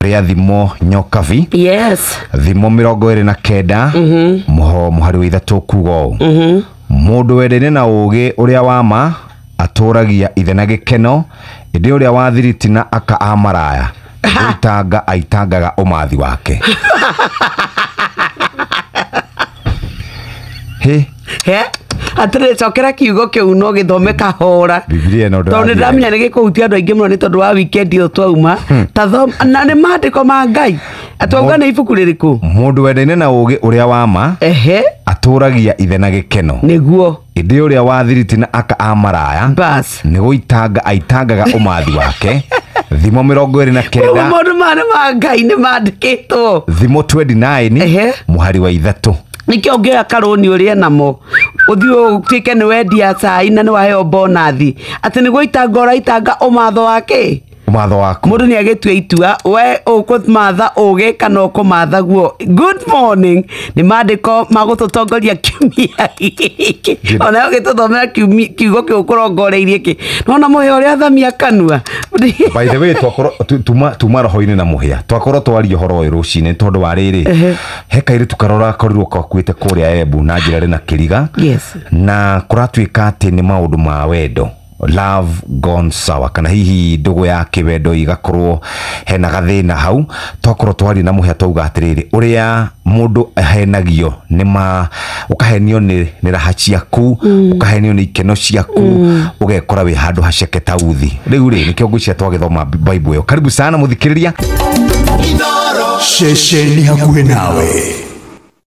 Rĩa Thimo Nyokabi. Yes. Thimo 29 mũhari wa 3 kuga ũũ: mũndũ wendaine na ũũgĩ ũrĩa wa ma atũragia ithe na gĩkeno, ĩndĩ ũrĩa wa thiriti na aka a maraya gũitanga aitangaga ũmathi wake. Hĩ. He atĩrĩ, cokera kiugo kĩu no gĩthome kahora. Bibilia ĩno tondũ nĩ ndĩrathiĩ. ndamenya nĩ gĩkũhutia andũ aingĩ mũno nĩ tondũ wa weekend ĩyo twauma. Ta thoma na nĩ maandĩko ma Ngai atwauga nĩ ibuku rĩrĩkũ? Mũndũ wendaine na ũũgĩ ũrĩa wa ma Ehe. atũragia ithe na gĩkeno, Nĩguo. ĩndĩ ũrĩa wa thiriti na aka a maraya Bas. nĩ gũitanga aitangaga ũmathi wake. Thimo mĩrongo ĩrĩ na Koguo kenda. maũndũ maya nĩ ma Ngai, nĩ mandĩkĩtwo. Thimo 29 Ehe. mũhari wa 3. Nĩkĩo ũngĩoya karũni ũrĩe namo ũthiĩ ũtuĩke nĩ wendia cai na nĩ waheo bonathi atĩ nĩ gũitanga ũraitanga ũmatho wake. Ũmatho waku. Mũndũ nĩ agĩtua itua, we ũkũmatha ũgĩ kana ũkũmatha guo. Good morning, nĩ maandĩko ma gũtũtongoria kiumia gĩkĩ, ona ũgĩtũthomera kiugo kĩu ũkũrongoreirie kĩ nona mũhĩa ũrĩa athamia kanua. By the way, twakorwo tuma roho-inĩ na mũhĩa, twakorwo twaria ũhoro ũyũ rũcinĩ tondũ wa rĩrĩ, he kairĩtu karora korirwo gakuĩte kũrĩa Embu na njĩra ĩrĩ na kĩriga. Yes. Na kũratuĩka atĩ nĩ maũndũ ma wendo, love gone sour, kana hihi ndũgũ ya kĩwendo igakorwo hena gathĩna hau. Twakorwo twaria na mũhĩa twauga atĩrĩrĩ, ũrĩa mũndũ ahenagio nĩ ma ũkahenio nĩ raha ciaku, ũkahenio nĩ ikeno ciaku, ũgekora wĩ handũ haceke ta uthi. Rĩu rĩ, nĩkĩo ngwĩciria twagĩthoma Bible ĩyo. Karibu sana mũthikĩrĩria. Ceceni hakuhĩ nawe.